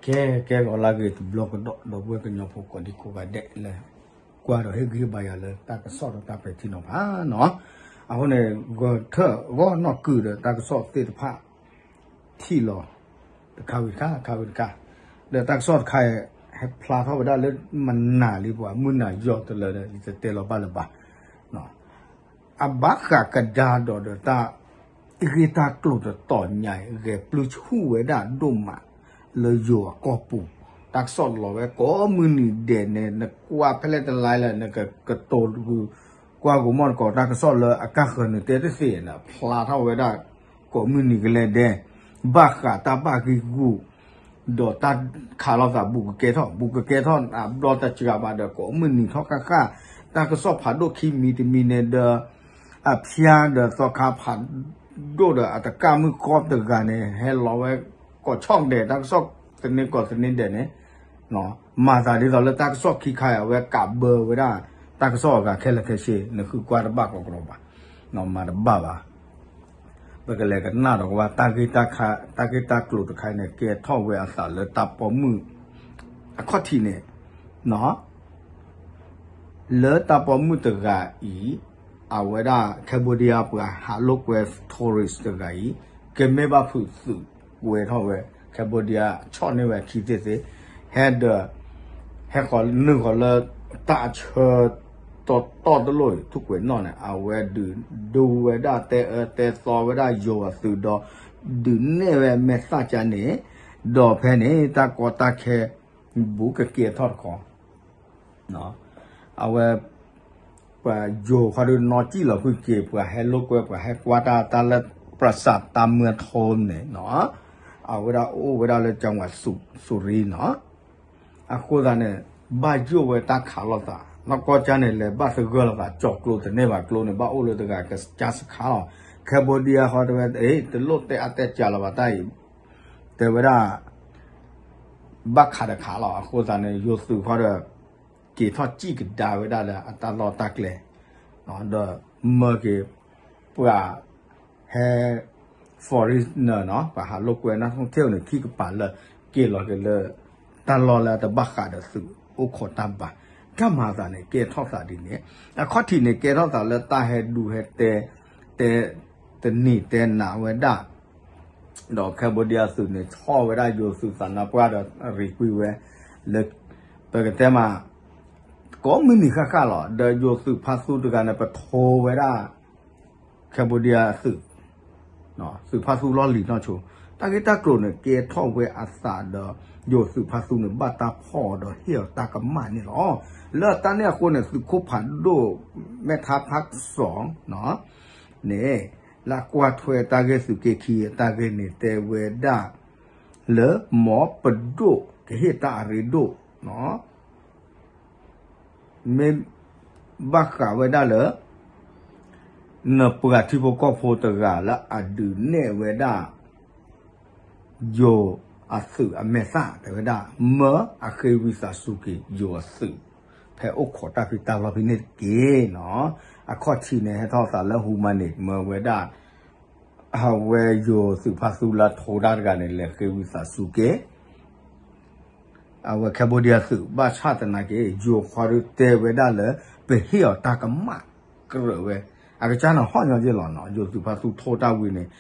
ကဲ ကဲဂီၤလၢအဂ့ၤတဘျီကဒီး ဒီပုၢ်ဝဲၢ်ကညီဖိကိးဒံကိးဂၤဒဲးလၢ ကွၢ်ဒီးဟ့ၣ်ဂံၢ်ဟ့ၣ်ဘါယၤလၢတၢ်ကစီၣ်ဒီးတၢ်ပဲာ်ထံနီၤဖးနီၤ. အဃိန့ၣ် ဂဲၤထၢၣ်ဂီၢ်နီၢ်ကုၢ်ဒီးတၢ်ကစီၣ်သ့ၣ်တဖၣ် ထံၣ်လီၤ တခါဝံၤတခါ တခါဝံၤတခါ, ဒီးတၢ်ကစီၣ်တခါအံၤ ဟဲဖျါထီၣ်ဝဲဒၣ်လၢမနၤလံ ပှၤမုၢ်နၤယီၢ်တလၢဒီး ယတတဲလီၤဘၣ်လၢၤဘၣ် အဘၣ်ဃးကဒါဒီးဒီးတၢ်ဂ့ၢ်တၢ်ကျိၤတတီၤညါအံၤ ဂဲၤပျုၢ်ဆူၣ်ဝဲဒၣ်ဒိၣ်မး လၢယိၤအကီၢ်ပူၤ, တၢ်ကစီၣ်လီၤဝဲကိးမုၢ်နံၤဒဲးန့ၣ် နကွၢ်ဖဲလဲၣ်တလါလၢ နကကတိၤကွၢ်ကမီၣ်တကိး တၢ်ကစီၣ်လၢအကါဃၢၤနုာ်တဲတသ့န့ၣ် ဖျါထီၣ်ဝဲဒၣ် ကိးမုၢ်နံၤကလဲၤဒဲး ဘၣ်ဃးတၢ်ဘၣ်ဂံာ်ဂူာ် ဒီးတၢ်ခးလိာ်သးဘူးကကဲထီၣ် ဘူးကကဲထီၣ်အဘျီတစှၤဘၣ်ဒီး ကိးမုၢ်နံၤထီၣ်ဃၣ်ဃၣ် တၢ်ကစီၣ်ဖးဒိၣ်ခံမံၤတမံၤန့ၣ်ဒီး အဖၠါဒီးသီခါဖးဒိၣ်ဒီးအတကၢ်မုၣ်ကီၢ်တဂၤန့ၣ် ဟဲလီၤဝဲကိးဆီၣ်ဒဲး တၢ်ကစီၣ်သန့ကိးသန့ဒဲးန့ၣ် မၤသးဒ်သိးလၢတၢ်ကစီၣ်ခံခါအံၤ အဝဲကးဘၢဝဲဒၣ် တၢ်ကစီၣ်အဂၤခဲလၢာ်ခဲဆ့ နဃုကွၢ်တဘၣ်ကီးကဒီးဘၣ်, မၤတဘၣ်ဘၣ်. ပကလဲၤကနၣ်ဒီးကဘၣ် တၢ်ဂ့ၢ်တၢ်ကျိၤတခါအံၤန့ၣ် ကဲထီၣ်ဝဲအသးလၢတၢ်ပိာ်မုၣ် အခီၣ်ထံးန့ၣ် လၢတၢ်ပိာ်မုၣ်တဂၤအံၤ အဝဲဒၣ် Cambodia ပှၤဟးလိာ်ကွဲ tourist တဂၤအံၤ ကမ့ၢ်ဘၣ်ဖုးသုးကွဲထီၣ်ဝဲ Cambodia ဆီၣ်န့ၢ်ဝဲခံသ့ၣ်သ့ၣ် ဟဲဒီး ဟဲဃီၤနုာ်ဃီၤလၢတၢ်အဆၢ တီတီတလိၣ် ထူၣ်ကွဲးနီၣ်န့ၣ် အဝဲဒုးဒူဝဲဒၣ် တဲအၢတဲသီဝဲဒၣ်ယိၤအသုးဒီး ဒုးနဲၣ်ဝဲမဲာ်သၣ်ကါန့ၣ် ဒီးဖဲန့ၣ် တၢ်ကီတၢ်ခဲ ဘူးကကဲထီၣ်တခီ အဝဲ ပှၤယိၤခီဒုးနီၢ်ကံၣ်လီၤဖုက့ၤ ပှၤဟဲလိာ်ကွဲ ပှၤဟဲကွၢ်တၢ် တၢ်လၢ ပြၢးစးတၢ်မၢထိန့ၣ် အဝဲဒၣ်အိၣ်ဝဲဒၣ်လၢ ကၠၣ်ဝး စူၤရံနီၤ အဃိသတးန့ၣ် ဘၣ်ယိၣ်ဝဲတၢ်ခးလိာ်သး နီၢ်ကီၢ်ကၠၢ်န့ၣ် လဲၤဘၣ်သဂၢၢ်လိာ်သး ကၠီၤကျိတန့ၢ်ဘၣ်ကျိန့ၣ် ဘၣ်အိၣ်လၢတဂၤကစၢ်စခါလီၤ. Cambodia ဃီတဲဝဲ တလိၣ်တဲအါတဲစှၤလီၤဘၣ်တၢ်အံၤ တဲဝဲဒၣ် ဘၣ်ခးတခးလီၤ. အဃိသတးန့ၣ် ယိၤသုးခီဒီး က့ၤထီၣ်စံၣ်ကဒါဝဲဒၣ်လၢအတၢ်လီၢ်တၢ်ကျဲ ဒီးမၢက့ၤ ပှၤဟဲ foreigner နီၤ ပှၤဟးလိာ်ကွဲ นักท่องเที่ยว န့ၣ် ခံကပၤလၢ က့ၤလီၤက့ၤလၢ တၢ်လီၢ်လၢအတဘၣ်ဃးဒီးသုးအိၣ်ခိးတၢ်ဘၣ် တၢ်မၤအသးန့ၣ် ကဲထီၣ်သးဒ်န့ၣ် အခီၣ်ထံးန့ၣ် ကဲထီၣ်သးလၢတၢ်ဟဲဒူဟဲတဲ တဲ တနံၤတဲနၤဝဲဒၣ် ဒီး Cambodia သုးန့ၣ် ဆီၣ်ဝဲဒၣ်ယိၤသုးသးနါပှၢ်ဒီးရံကွံာ်ဝဲ လၢ ပကတဲမး ကိးမုၢ်နံၤဃၣ်ဃၣ်လီၤ. ဒီးယိၤသုးဖါသူတဂၤန့ၣ် ပထိဝဲဒၣ် Cambodia သုး သုးဖါသူလီၢ်လံၤနီၢ်ဆိ တၢ်ဂ့ၢ်တၢ်ကျိၤန့ၣ် ကဲထီၣ်ဝဲအသးဒီး ယိၤသုးဖါသူန့ၣ် ဘၣ်တၢ်ဖီၣ်အီၤဒီးဟ့ၣ်အီၤတၢ်ကမၣ်န့ၣ်လီၤ. လၢတၢ်န့ၣ်အဃိန့ၣ် သုးခိၣ်ဖးဒိၣ် မဲၣ်ထါဖးစီ န့ၣ် လၢအကွၢ်ထွဲတၢ်ဂ့ၢ်သုးက့ခံအတၢ်ဂ့ၢ်န့ၣ် တဲဝဲဒၣ် လၢမ်ပဒိၣ်ကဟ့ၣ်တၢ်အရ့ဒိၣ် မ့ၢ်ဘၣ်ဃးဝဲဒၣ်လၢ နပှၤထံဖိကီၢ်ဖိတဂၤလၢအဒုးနဲၣ်ဝဲဒၣ် ယိၤအသုးအမဲာ်သၣ် တဲဝဲဒၣ် မၢအဃ့ဝံသးစူၤက့ၤ ယိၤအသုး ဖဲအိၣ်ခိးတၢ်ဖံးတၢ်လီၢ်ဖဲန့ၣ်တက့ၢ်နီၤ. အခီၣ်ထံးန့ၣ် ဟဲထီၣ်သးလၢ ဟူမၤန့ၣ် မၢဝဲဒၣ် အဝဲယိၤသုးဖါသူလၢထိတၢ်တဂၤန့ၣ် လဲၤဃ့ဝံသးစူၤက့ၤ အဝဲ Cambodia သုး ဘၣ်ဆၣ်သနာ်က့ ယိၤဃီဒုးတဲဝဲဒၣ်လၢ ပဟ့ၣ်အီၤတၢ်ကမၣ်ကြၢးဝဲ အကစၢ်န့ၣ်ဟီၣ်ညီက့ၤလီၤနီၤ. ယိၤသုးဖါသူထိတၢ်ဝံၤန့ၣ်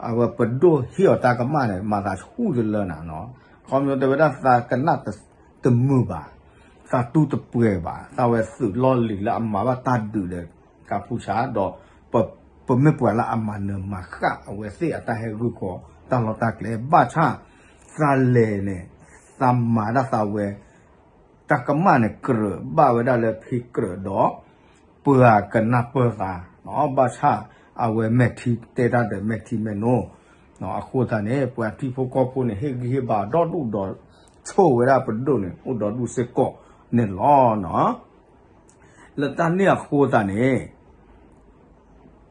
အဝဲပဒိၣ်ဟ့ၣ်အီၤတၢ်ကမၣ်န့ၣ် မၤသးဆူၣ်တလၢနၤနီၤ. ခီဖျိတဲဝဲဒၣ်သးကနၣ်တမုာ်ဘၣ်, သးတူၢ်တပှဲၤဘၣ်, သးဝဲသုးလီၢ်လံၤလၢအမၤဘၣ်တၢ်ဒုးဒီး ကၢ်ဖူဆါ ဒီး ပမ့ၢ်ပှၤလၢအမၤနၢၤမၤဃၣ်အဝဲသ့ၣ်အတၢ်ဟဲဂုာ်ဃီၤတၢ်လီၢ်တၢ်ကျဲ ဘၣ်ဆၣ် သးလဲၤန့ၣ် သးမၤဒၣ်သးဝဲ တၢ်ကမၣ်န့ၣ် ကြၢးဘၣ်ဝဲဒၣ်လၢဖံးကြၢးဒီး ပှၤကနၢ်ပၢၢ်သး ဘၣ်ဆၣ်အဝဲမဲာ်ထံတဲတၢ်ဒီးမဲာ်ထံမဲာ်နိ အဃိသတးန့ၣ် ပှၤထံဖိကီၢ်ဖိန့ၣ် ဟ့ၣ်ဂံၢ်ဟ့ၣ်ဘါဒီဒူၣ်ဒီး ဆိၣ်ဝဲဒၣ်ပဒိၣ်န့ၣ် အိၣ်ဒီဒူၣ်စ့ၢ်ကီးန့ၣ်လီၤ. လၢတၢ်န့ၣ်အဃိသတးန့ၣ်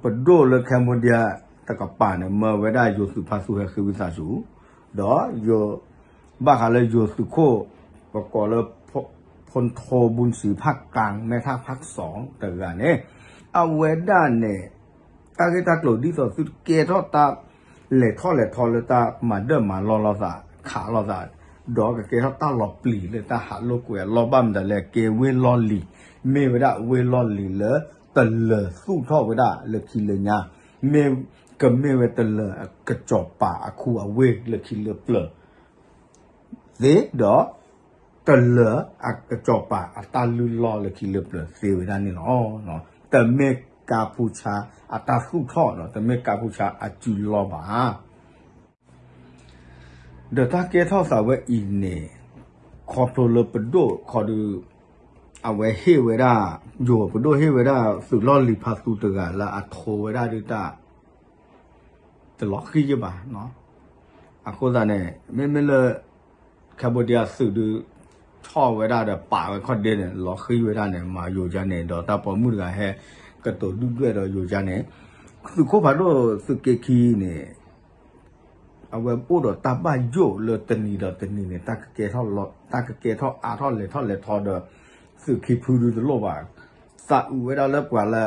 ပဒိၣ်လၢ Cambodia တကပၤန့ၣ် မၢဝဲဒၣ်ယိၤသုးဖါသူဟဲဃ့ဝံသးစူၤ, ဒီးယိၤ ဘၣ်ဃးလၢယိၤသုးခိၣ် ပကိးလၢ ဖိထိဘုၣ်စံဖးကၣ် မဲထၣ်ဖးစီတဂၤန့ၣ် အဝဲဒၣ်န့ၣ် တၢ်ဂ့ၢ်တၢ်ကျိၤဒ်သိးသုတကဲထီၣ်တၢ်လဲၤထီၣ်လဲၤထီလၢတၢ်မၤဒၢၣ်မၤလီၢ်လိာ်သး ခးလိာ်သး ဒီးကကဲထီၣ်တၢ်လီၤပျံၤလၢတၢ်ဟးလိာ်ကွဲအလီၢ် ဘၣ်မတၤလဲၣ် ကဲဝ့ၢ်လီၢ်လံၤ, မ့ၢ်ဝဲဒၣ်ဝ့ၢ်လီၢ်လံၤလၢတလၢၤသူၣ်ထီၣ်ဝဲဒၣ်လၢခံလၢညါ, မ့ၢ် ကမ့ၢ်ဝဲတလၢၤအကစီၤပၤအခူအဝ့ၢ်လၢခံလၢပျၢၤသ့, ဒီး တလၢၤအကစီၤပၤအတၢ်လုၢ်လီၢ်လၢခံလၢပျၢၤသ့ဝဲဒၣ်န့ၣ်လီၤ. တမ့ၢ်ကါဖူဆါအတၢ်သူၣ်ထီၣ်ဒီး တမ့ၢ်ကါဖူဆါအစုလီၢ်ဘၣ်. ဒီးတၢ်ကဲထီၣ်သးဝဲအံၤန့ၣ် ခီဖျိလၢပဒိၣ်ခီဒုး အဝဲဟ့ၣ်ဝဲဒၣ် ယိၤပဒိၣ်ဟ့ၣ်ဝဲဒၣ်သုးလီၢ်လံၤဖးသူတဂၤလၢအထိဝဲဒၣ်ဒုးတၢ် တလီၤဃံယဘၣ်. အဃိသတးန့ၣ် မ့မ့ၢ်လၢ Cambodia သုးဒုး ထီၣ်ဝဲဒၣ်ဒီးပာ်ဝဲခီၣ်ဒ့န့ၣ် လီၤဃံဝဲဒၣ်န့ၣ် မၤယိၤကါန့ၣ် ဒီးတၢ်ပိာ်မုၣ်တဂၤဟဲ ကတိၤဒုၣ်ဒွဲၣ်ဒီးယိၤကါန့ၣ် သုးခိၣ်ဖးဒိၣ်သုးက့ခံန့ၣ် အဝဲအိၣ်ဒီးတၢ်ဘၣ်ယိၣ်လၢတနံၤဒီးတနံၤန့ၣ် တၢ်ကကဲထီၣ်အါထီၣ်လဲၤထီၣ်လဲၤထီဒီး သုးခံဖုဒုးတလိၣ်ဘၣ်. သးအုးဝဲဒၣ်လၢပှၤလၢ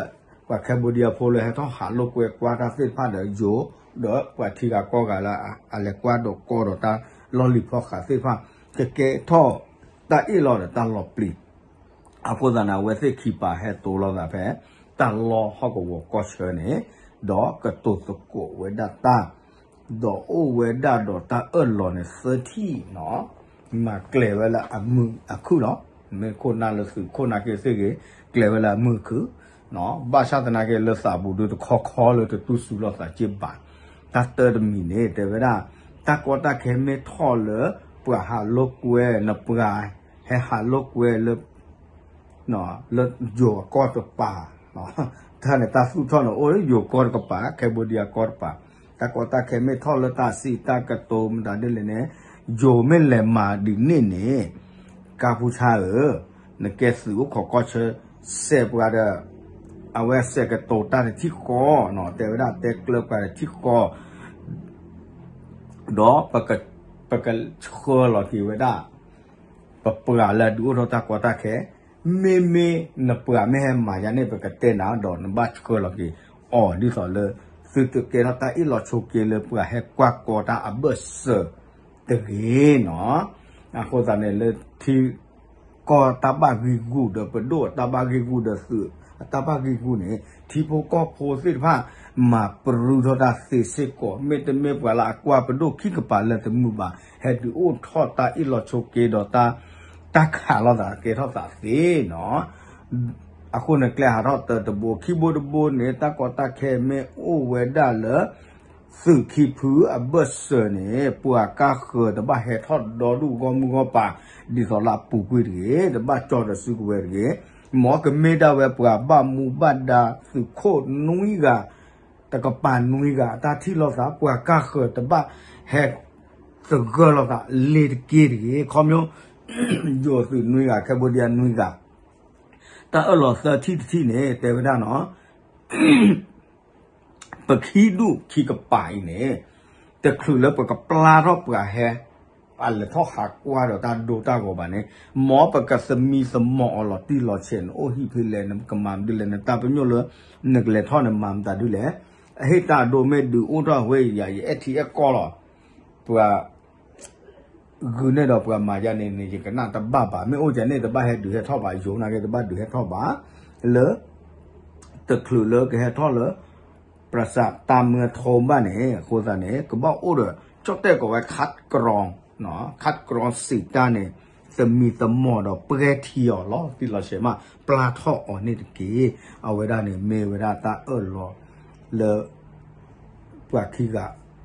ပှၤCambodiaဖိလၢဟဲထီၣ်ဟးလိာ်ကွဲကွၢ်တၢ်သ့ၣ်တဖၣ်ဒီးယိၤ ဒီးပှၤထံဂၤကီၢ်ဂၤလၢအလဲၤကွၢ်ဒိးကီဒီးတၢ်လီၢ်လံၤဖီဃးသ့ၣ်တဖၣ် ကကဲထီၣ်တၢ်အ့ၣ်လိာ်ဒီးတၢ်လီၤပျံၤ အဃိသတးန့ၣ် အဝဲသ့ၣ်ခံပာ်ဟဲတိလိာ်သးဖဲ တၢ်လီၢ်ဟီၣ်ကဝီၤကီၢ်ဆၢန့ၣ် ဒီးကတိၤသကိးဝဲဒၣ်တၢ် ဒီးအိၣ်ဝဲဒၣ်ဒီးတၢ်အၢၣ်လီၤန့ၣ် သၢထံၣ်နီၤ, မၤကျဲၤဝဲလၢအမုာ်အခုၣ်လီၤ. မ့ၢ်ခိၣ်နၢ်လၢသုးခိၣ်နၢ်က့သ့ၣ်ဂ့ၤ ကျဲၤဝဲလၢအမုာ်အခုၣ် ဘၣ်ဆၣ်သနာ်က့လၢသးပူၤဒုးတခီခီလၢတတူၢ်စူၤလိာ်သးက့ဘၣ်. တၢ်တၢတမံၤန့ၣ် တဲဝဲဒၣ် တၢ်ကီတၢ်ခဲမ့ၢ်ထီၣ်လၢ ပှၤဟးလိာ်ကွဲ နပှၤဟဲဟးလိာ်ကွဲလၢ လၢယိၤအကီၢ်တကပၤ, တၢ်န့ၣ်တၢ်သူၣ်ထီၣ်န့ၣ် အိၣ်လၢယိၤကီၢ်တကပၤ Cambodia ကီၢ်တကပၤ, တၢ်ကီတၢ်ခဲမ့ၢ်ထီၣ်လၢတၢ်စံးတၢ်ကတိၤမတၤဒ်လဲၣ်န့ၣ် ယိၤမ့ၢ်လဲၤမၤဒ်န့ၣ်န့ၣ် ကါဖူဆါဧၢ, နကဲသုးအိၣ်ခိးကီၢ်ဆၢ စဲးပှၤဒီး အဝဲစဲးကတိၤတၢ်တထံၣ်ဃီ, တဲဝဲဒၣ်တဲကျၢၤပှၤတထံၣ်ဃီ ဒီး ပကဆှၢလီၤက့ၤဝဲဒၣ် ပပှၤလၢအဒုးအိၣ်ထီၣ်တၢ်ကီတၢ်ခဲ, မ့မ့ၢ်နပှၤမ့ၢ်ဟဲမၤယၤန့ၣ် ပကတဲနၤဒီးနဘၣ်ဆှၢလီၤက့ၤအီၤ ဒ်သိးလၢ သုတကဲထီၣ်တၢ်အ့ၣ်လိာ်ဆိးက့လၢပှၤဟဲကွၢ်ကီတၢ်အဘၢၣ်စၢၤ တဂ့ၤနီၤ. အဃိသတးန့ၣ်လၢထံ ကီၢ်တၢ်ဘၣ်ဂံာ်ဂူာ်ဒီးပဒိၣ်အတၢ်ဘၣ်ဂံာ်ဂူာ်ဒီးသုးအတၢ်ဘၣ်ဂံာ်ဂူာ်န့ၣ် ထံဖိကီၢ်ဖိသ့ၣ်တဖၣ် မၤပြူထီၣ်တၢ်သ့စ့ၢ်ကီး, မ့တမ့ၢ်ပှၤလၢအကွၢ်ပဒိၣ်ခံကပၤလၢတမုာ်ဘၣ် ဟဲဒုးအိၣ်ထီၣ်တၢ်အ့ၣ်လိာ်ဆိးက့ဒီးတၢ် တၢ်ခးလိာ်သးကဲထီၣ်သးသ့နီၤ. အဃိန့ၣ်ကျဲဟးထီၣ်တၢတဘိ ခံဘိတဘိန့ၣ် တၢ်ကီတၢ်ခဲမ့ၢ်အိၣ်ဝဲဒၣ်လၢ သုးခံဖုအဘၢၣ်စၢၤန့ၣ် ပှၤကါဃၢၤတဘၣ်ဟဲထီၣ်ဒီဒူၣ်ဂီၢ်မုၢ်ဂီၢ်ပၤ ဒ်သိးလၢအပူၤကွံာ်တဂ့ၤ, တဘၣ်ကၠီဒီးစုကဝဲၤတဂ့ၤ, မ်ကမ့ၢ်ဒၣ်ဝဲပှၤဘၣ်မူဘၣ်ဒါသုးခိၣ်နွံဂၤ တကပၤနွံဂၤ အတၢ်ထံၣ်လိာ်သး ပှၤကါဃၢၤတဘၣ်ဟဲသဂၢၢ်လိာ်သးလ့ၤတက့ၢ်တဂ့ၤ, ခီဖျိ ယိၤသုးနွံဂၤ Cambodia နွံဂၤ တၢ်အၢၣ်လီၤသၢထံၣ်တထံၣ်န့ၣ် တဲဝဲဒၣ်နီၤ ပခံဒူၣ်ခံကပၤအံၤန့ၣ် တချုးလၢပကပျၢ်ထီၣ်ပှၤဟဲ အလဲၤထီၣ်ဟးကွၢ်ဒီးတၢ်ဒိတၢ်ဂီၤဘၣ်န့ၣ် မ်ပကသမံသမိးအီၤလီၤတံၢ်လီၤဆဲးန့ၣ် အိၣ်ဟံၣ်ဖဲလဲၣ် နကမၤမနုၤလဲၣ် နတၢ်ပညိၣ်လၢ နကလဲၤထီၣ်န့ၣ် မၤမတၤဒ်လဲၣ်, အဟ့ၣ်တၢ်အဒိမ့ၢ်ဒုးအိၣ်ထီၣ်ဝဲယၤ ယအဲၣ်ထံအဲၣ်ကီၢ်လီၤ, ပှၤ ဂုာ်န့ၢ်ဒီးပှၤမၤယါန့ၣ်န့ၣ် ယကနၣ်တဘၣ်ဘၣ်, မ့ၢ်အိၣ်ကန့ၣ် တဘၣ်ဟဲဒုးဟဲထီၣ်ဘၣ်, ယိၤနာ်က့တဘၣ်ဒုးဟဲထီၣ်ဘၣ်, လၢ တချုးလၢကဟဲထီၣ်လၢ ပြစးတၢ်မၢထိဘၣ်န့ၣ် အဃိသတးန့ၣ် ကဘၣ်အိၣ်ဒီး ကၠီၣ်တဲၣ်ကိးဝဲ ခတ်ကရောင်, ခတ်ကရောင် စံးတၢ်န့ၣ် သမံသမိးဒီးပှဲၤထံအီၤလီၤတံၢ်လီၤဆဲးမး ပျၢ်ထီၣ်အီၤန့ၣ်တက့ၢ်. အဝဲဒၣ်န့ၣ်မ့ၢ်ဝဲဒၣ်တၢ်အၢၣ်လီၤလၢ ပှၤခံဂၤ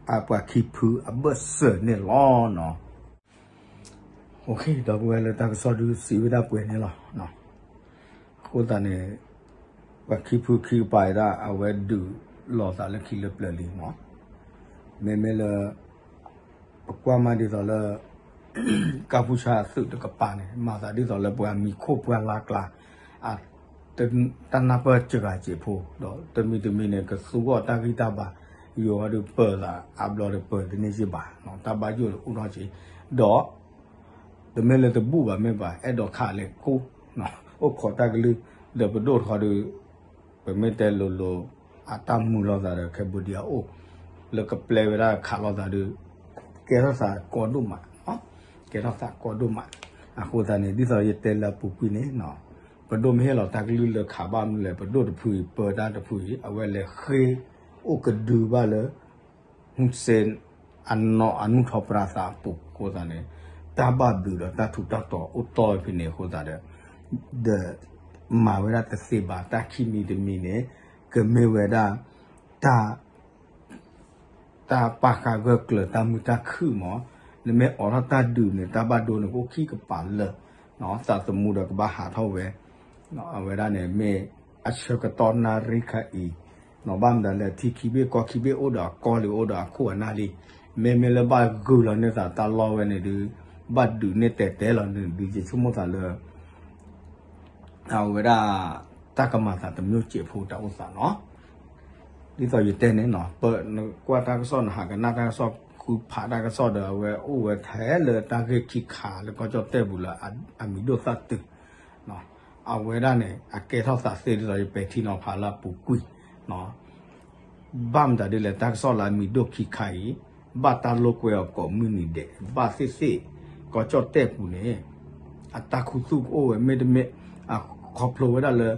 အပှၤခံဖုအဘၢၣ်စၢၤန့ၣ်လီၤနီၤ. ဒီပုၢ်ဝဲၢ်လၢတၢ်ကစီၣ်ဒုးစံးဝဲဒၣ်ပှဲၤန့ၣ်လီၤ. အဃိသတးန့ၣ် ပှၤခံဖုခံကပၤဒၣ် အဝဲဒုးလိာ်သးလၢခံလၢပျၢၤလံနီၤ. မ့မ့ၢ်လၢ ပကွၢ်မးဒ်သိးလၢ ကၢ်ဖူဆါသုးတကပၤန့ၣ် မၤသးဒ်သိးလၢပှၤမံၤခိၣ်ပှၢ်လၢ်ကျါ တၢ်နၢ်ပၢၢ်စှၤစ့းဖိ ဒီးတမံၤတမံၤန့ၣ် ကသူအီၤတၢ်ဂံၢ်တၢ်ဘါ ယိၤဝဲဒုးပၢၤသးအါဘျီဒီးပၢၤတန့ၢ်စ့ၢ်ဘၣ်, တၢ်ဘၣ်ယိၣ်အိၣ်ထီၣ်စ့ၢ်, ဒီး တမ့ၢ်လၢတဘူၣ်ဘၣ်မ့ၢ်ဘၣ် အဲၣ်ဒိးခးလဲၤကိၢ် အိၣ်ခိးတၢ်ကလုၢ် ဒီးပဒိၣ်ထီၣ်ဒီး ပမ့ၢ်တဲလိၤလိၤ အတၢ်မုာ်လိာ်သးဒီး Cambodia အိၣ် လၢကပျဲဝဲဒၣ်ခးလိာ်သးဒီး ကဲထီၣ်သးကီဒိၣ်မး, ကဲ ကဲထီၣ်သးကီဒိၣ်မး. အဃိသတးန့ၣ် ဒ်သိးယတဲလၢအပူၤကွံာ်န့ၣ် ပဒိၣ်မ့ၢ်ဟ့ၣ်လီၤတၢ်ကလုၢ်လၢခးဘၣ်မနုၤလဲၣ်, ပဒိၣ်တဖုအံၤ ပၢတၢ်တဖုအံၤ အဝဲလဲၤဃ့အိၣ်ကဒုဘၣ်လၢ ဟူစ့ အနီၢ်အနူၢ်ထီၣ်ပြၢသးအပူၤအဃိသတးန့ၣ် တၢ်ဘၣ်ဘျုးဒီးတၢ်ထူးတၢ်တီၤအိၣ်တီၢ်ဝဲဖဲန့ၣ်အဃိသတးဒီး ဒီးမၤဝဲဒၣ်တသ့ဘၣ် တၢ်ခံမံၤတမံၤန့ၣ် ကမ့ၢ်ဝဲဒၣ် တၢ် တၢ်ပာ်ဃာ်ဂၢၢ်ကျၢၤတၢ်မုာ်တၢ်ခုၣ်မး, နမ့ၢ်အိးထီၣ်တၢ်ဒုးန့ၣ် တၢ်ဘၣ်ဒိန့ၣ် ကအိၣ်ခံကပၤလၢာ်, သးသမူဒီးကဘၣ်ဟးထီၣ်ဝဲ, အဝဲဒၣ်န့ၣ်မ့ၢ်အဆၢကတီၢ်နၣ်ရံၣ်ခါအံၤ, ဘၣ်မတၤလဲၣ်ထံခံဘ့ၣ်ကီၢ်ခံဘ့ၣ်အိၣ်ဒီးအကီၢ်လံ အိၣ်ဒီးအခိၣ်အနၢ်လံ, မ့မ့ၢ်လၢဘၣ်ဂုာ်လီၤန့ၢ်သးတၢ်လီၢ်ဝဲန့ၣ်ဒုး, ဘၣ်ဒုးန့ၢ်တဲာ်တဲာ်လီၤန့ၣ်ဒုး ယဆိကမိၣ်သးလၢ အဝဲဒၣ် တၢ်ကမၤသးတမျိုးစဲးဖိတၢ်အိၣ်သးနီၤ. ဒ်သိးယတဲန့ၣ်နီၤ ပနကွၢ်တၢ်ကစီၣ် နဟးကနၣ်တၢ်ကစီၣ် ဃုဖးတၢ်ကစီၣ်ဒီး အဝဲအိၣ်ဝဲထဲလၢတၢ်ဂ့ၢ်ခံခါလၢကီၢ်ကၠီၣ်တဲၣ်ပူၤလၢအမံၤဒိၣ်သၣ်တုာ် အဝဲဒၣ်န့ၣ် အကဲထီၣ်သးသ့ဒ်သိးယပဲာ်ထံနီၤဖးလၢအပူၤကွံာ် ဘၣ်မတၤဒ်လဲၣ် တၢ်ကစီၣ်လၢအမံၤဒိၣ်ခံခါအံၤ ဘၣ်တၢ်လိာ်ကွဲအီၤကိးမုၢ်နံၤဒဲး ဘၣ်သ့ၣ်သ့ၣ် ကီၢ်ကၠီၣ်တဲၣ်ပူၤန့ၣ် အတၢ်ခူသူၣ်ကအိၣ်ဝဲမ့တမ့ၢ် အခီဖျိဝဲဒၣ်လၢ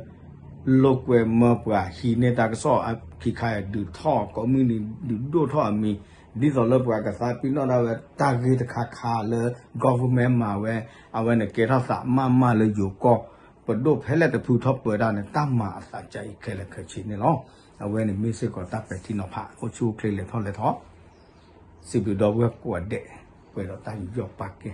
လိာ်ကွဲမၢပှၤဟံးန့ၢ်တၢ်ကစီၣ်ခံခါအံၤ ဒုးထီၣ်ကိးမုၢ်နံၤ ဒုးဒိၣ်ထီၣ်အမံၤ ဒ်သိးလၢပှၤကသးပ့ၤနီၣ်ဒၣ်ဝဲတၢ်ဂ့ၢ်တခါခါလၢ government မၤဝဲ အဝဲန့ၣ်ကဲထီၣ်သးမးမးလၢယိၤကီၢ် ပဒိၣ်ဖဲလဲၣ်တဖုထီၣ်ပၢတၢ်န့ၣ် တၢ်မၤအသးကါအံၤခဲလၢာ်ခဲဆ့န့ၣ်လီၤ. အဝဲန့ၣ်မ့ၢ်စ့ၢ်ကီးတၢ်ပဲာ်ထံနီၤဖး အိၣ်ဆူၣ်အိၣ်ချ့လဲၤထီၣ်လဲၤထီၣ် စံးဘျုးဒီပုၢ်ဝဲၢ်ကိးဂၤဒဲး ပှဲၤဒီးတၢ်ယူးယီၣ်ပာ်ကဲ